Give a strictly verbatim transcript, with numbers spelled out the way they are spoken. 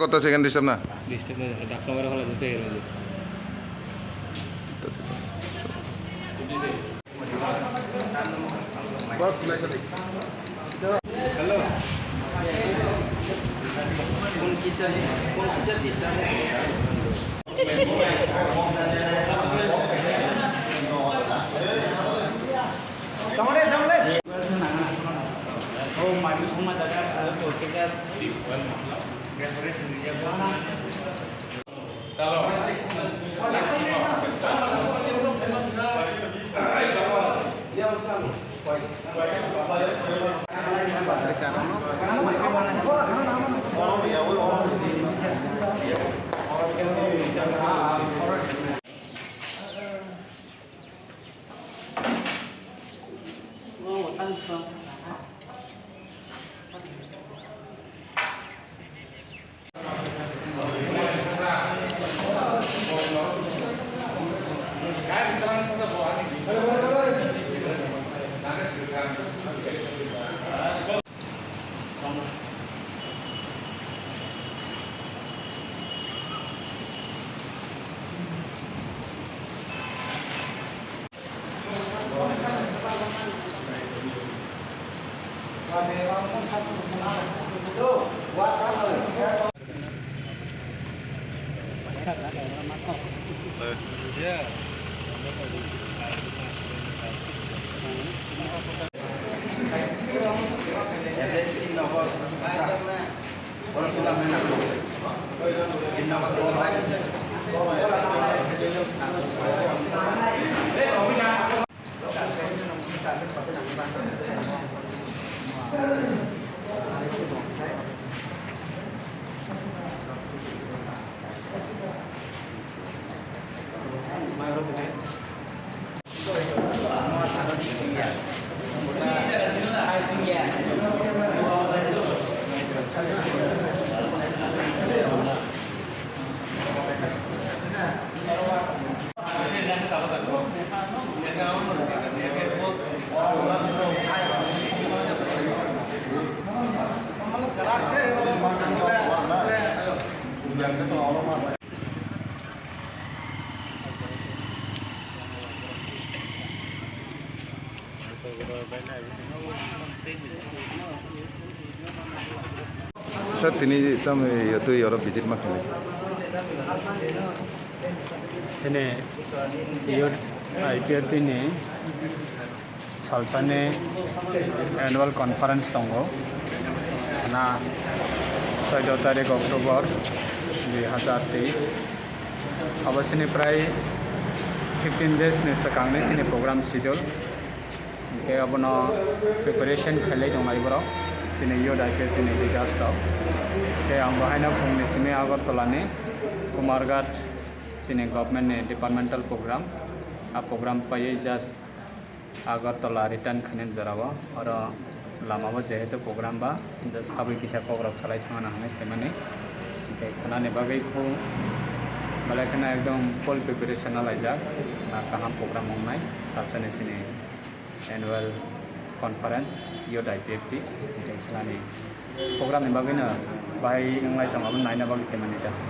Kota second disturb na? Disturb na, dak kamera hola jete hero je. Hello. Phone kicha, phone kicha disturb. Sir, tini tamo yotwi oro visit ma khlai? Sini youth I P F T ni salsani annual conference tongo, na soido tarik October dui hazar teis. Abo sini prai fifteen days ni swkangni sini program schedule. Hingke abono preparation khailai tonglai borok, chini youth I P F T ni leaders rok. Hingke ang bo haino phungni simi Agartala ni Kumarghat chini government ni departmental program. A program paiwi just Agartala return khainani jorao, oro lamao jehetu program ba, just abui kisa kokrok salai thangna hinwi phaimani. Hingke khwnani bagwi kho belai kheno ekdom full preparation nalaijak, na kaham program wngnai, salsani chini annual conference, youth I P F T, hingke khwnani program ni bagwino bahai wnglai tongo, abo naina bagwi phaimani da.